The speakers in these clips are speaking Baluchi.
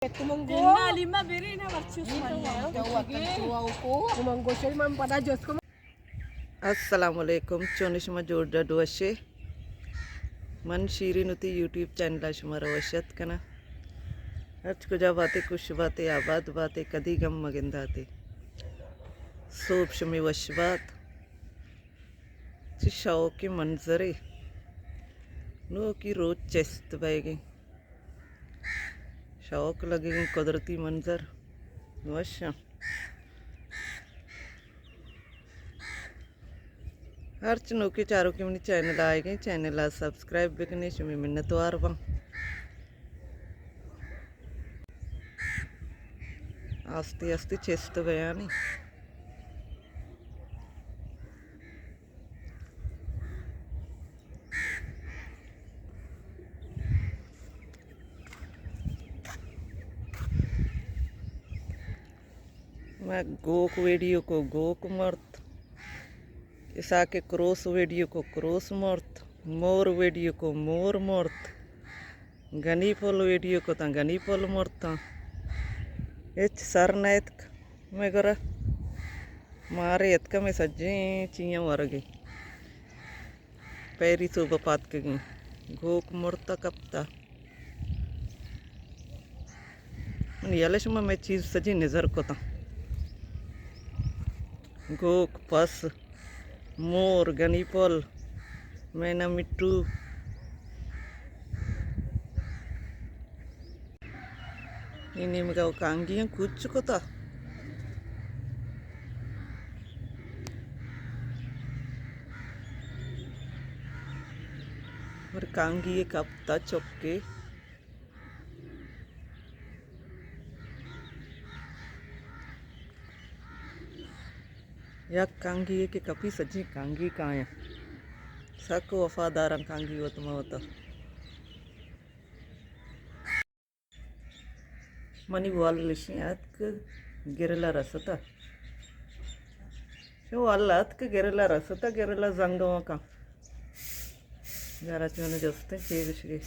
تو من گو۔ نہ، علیمہ برے نہ، ورچی عثمانی۔ تو وطن تو او کو۔ تو من گو شری من پدا جست کو۔ السلام علیکم، چون شما جوڑ ڈڈ وشے؟ من شیرین وتی یوٹیوب چینل ءَ شما را وش اتک کناں۔ ہرچ کجا باتے، خوش باتے، آباد باتے، کدی گم مگنداتے۔ سوب شمے وش بات۔ چہ شوقیں منظرے۔ نوکی روچ چست بئیگیں۔ شوق لگگیں قدرتی منظر وش اَں۔ ہرچ نوکیں چاروکیں منی چینل ءَ آئیگیں، چینل ءَ سبسکرائب بکنے، شمے منتوار باں۔ آستے آستے چست بیانی۔ ما گوک ویڈیو کو گوک مرت، اساک کروس ویڈیو کو کروس مرت، مور ویڈیو کو مور مرت، گنی پل ویڈیو کتاں، گنی پل مرتاں۔ ہچ سر نیتک مئے گورا۔ مارے اتکا مئے سجیں چیاں ورگے۔ پیری سوب پاتکگیں۔ گوک مرتا کپتا۔ من یلہ شما مئے چیز سجیں نظر کتاں۔ گوک، پس، مور، گنی پل، مینا مٹو۔ اے نیمگا و کانگیاں کوچ کتا۔ اور کانگی کپتا چکے۔ یک کانگی کہ کپی سجیں کانگی کایاں۔ سک وفاداراں کانگی وت ما وتا۔ منی وال اشی اتک گرلا رستا۔ شو وال اتک گرلا رستا، گرلا زنگواں کن۔ یارا چون جستیں چے گشگے۔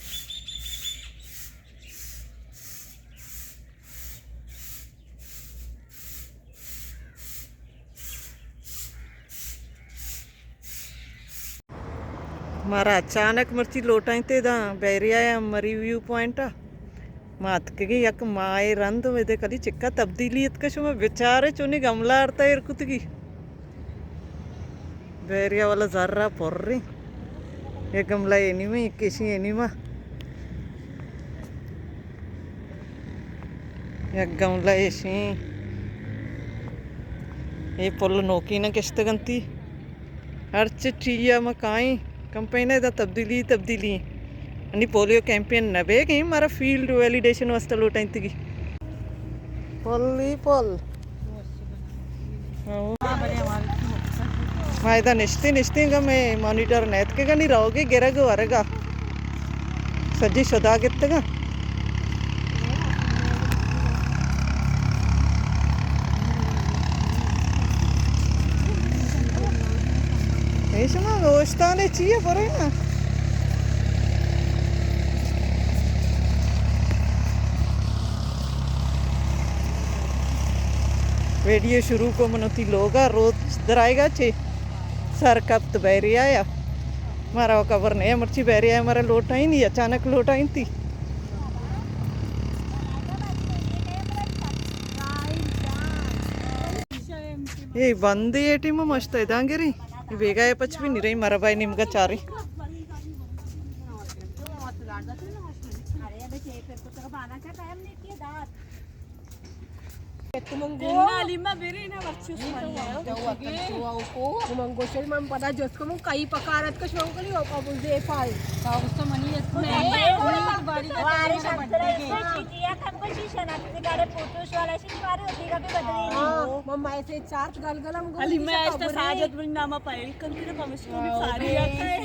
مارا اچانک مرچی لوٹائینتے داں بحریہ ءَ مری ویو پوائنٹ ءَ۔ ما اتکگیں یک ماہے رند، ادا کدی چکا تبدیلی اتکا، شما بچارے چونی گملہ آرتا ایر کتگی۔ بحریہ والا زرا پریں۔ یک گملہ اے نیمے، یک ایشی اے نیما۔ یک گملہ ایشی۔ اے پل نوکین کشتگ انتی۔ ہرچ چیا ما کائیں، کمپینے دا تبدیلی، تبدیلی۔ انی پولیو کیمپین نہ بیگ ایں، مارا فیلڈ ویلیڈیشن واسطہ لوٹائینتگی۔ پل ہی پل۔ ہاں۔ ما ادا نشتے، نشتے گا مئے مانیٹر نیتکگا نی روگے گرگ ورگا۔ سجی شدا گتگا۔ اے شما گوشتانے چیے برے نا؟ ویڈیو شروع کو من وتی لوگا، روچ درائیگا چے سر کپت بحریہ ءَ۔ مارا و خبر نہیں، مرچی بحریہ ءَ مارا لوٹائینی، اچانک لوٹائینتی۔ اے بندے اے ٹیم مشت اداں گری۔ اے بیگا اے پچ بھی نی رہی، مارا بھائی نیمگا چاری۔ تو من گو۔ نہ، علیمہ برے نہ، ورچی عثمانی۔ تو وطن تو او کو۔ تو من گو شری من پدا جست کو من کئی پکارت کش من کلی او کو بول دے پال۔ تا اس منی اس میں۔ وارے شکر ہے، جی، جی، یا کم کو شیشہ نہ کسی گاڑے فوٹوش والا شی مارے ہوتی کا بھی بدلی۔ ہاں، مما ایسے چار گل گل ہم گو علیمہ ایسا ساجد بن نامہ پائل کم تیرے پمش کو بھی ساری آتا ہے۔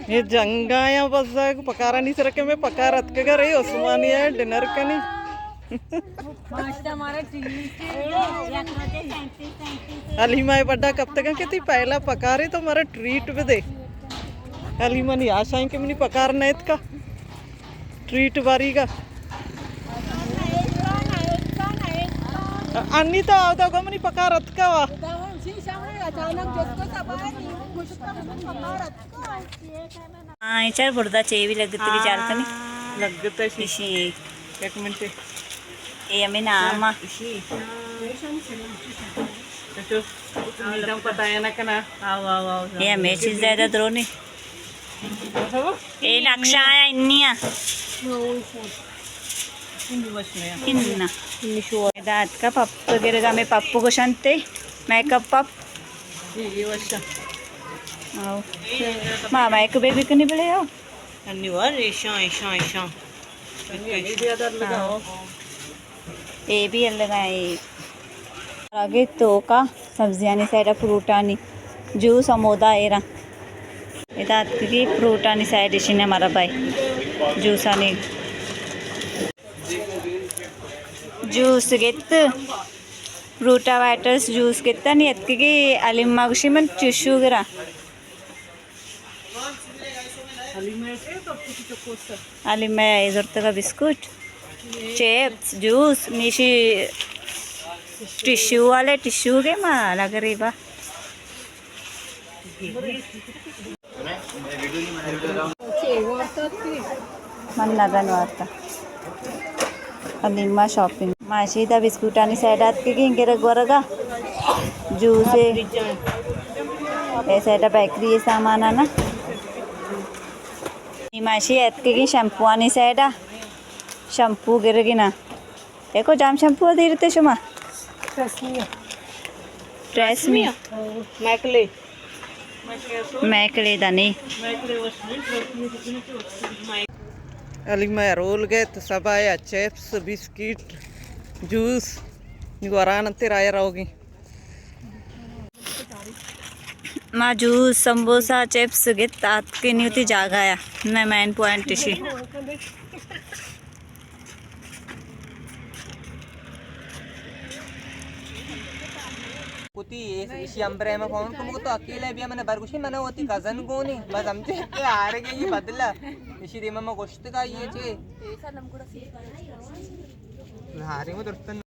اے جنگایاں بزگ پکارانی سرکے میں پکار اتکگا رہی عثمانی ہے ڈنر کنی۔ علیمہ ءَ بڈا کپتگاں کہ تئی پہلا پکارے تو مارا ٹریٹ بدے۔ علیمہ نی آشائیں کہ منی پکار نہ اتکا۔ ٹریٹ باری گا۔ انی تو اودا گمنی پکار اتکا وا. ہاں، اے چار بردا چے بھی لگت کی جال کنی. لگتا شی. ایشی. ایک منٹ. اے ہمیں نام آ. ایشی. تو میڈم پتا ہے نا کنا. آو، آو، آو. اے ہمیں چیز زیادہ درونی. اے نقشہ آیا انی آ. انہ. ادا اتکا پپ گرگا، میں پپ گوشنتے، میک اپ پپ. آو. ما میک اپ بھی کنی بلے آو. انی وار ایشاں، ایشاں، ایشاں. اے بھی الگ اے. آگے توکا سبزیانی سائیڈا، فروٹانی جوس ہمودا ایرا. ادا اتکگی فروٹانی سائیڈ اشی نے ہمارا بھائی جوسانی. جوس گت، فروٹا وائٹرس جوس گتا نی اتکگی. علیما گوشی من ٹشو گرا. علیما اے زرتگا بسکٹ، چپس، جوس، نیشی ٹشو والے، ٹشو گے ما لگ رہی با. من نگن وارتا. علیما شاپنگ. ما اشی دا بسکوٹانی سائیڈ اتکگیں گرگ ورگا. جوس اے. اے سائیڈا بیکری سامان آنا. ما اشی اتکگیں شمپوانی سائیڈا. شمپو گرگی نا. اے کجام شمپو دیرتے شما؟ ٹریسمی. ٹریسمی. میکلے. میکلے دنی. علیما رول گئے تو سبا یا چپس، بسکٹ، جوس، گوران تے رایا روگی. ما جوس، سمبوسہ، چپس گت آتکیں نی وتی جاگہ آ. میں مین پوائنٹ اشی. کتی ایشی امبرے میں فون کم تو اکیلے بیا من برگوشی من وتی کزن گونی بس ہمچے کہ آرگے یہ بدلا. ایشی دیما ما گوشت کا یہ چے. ہارے وہ درستن.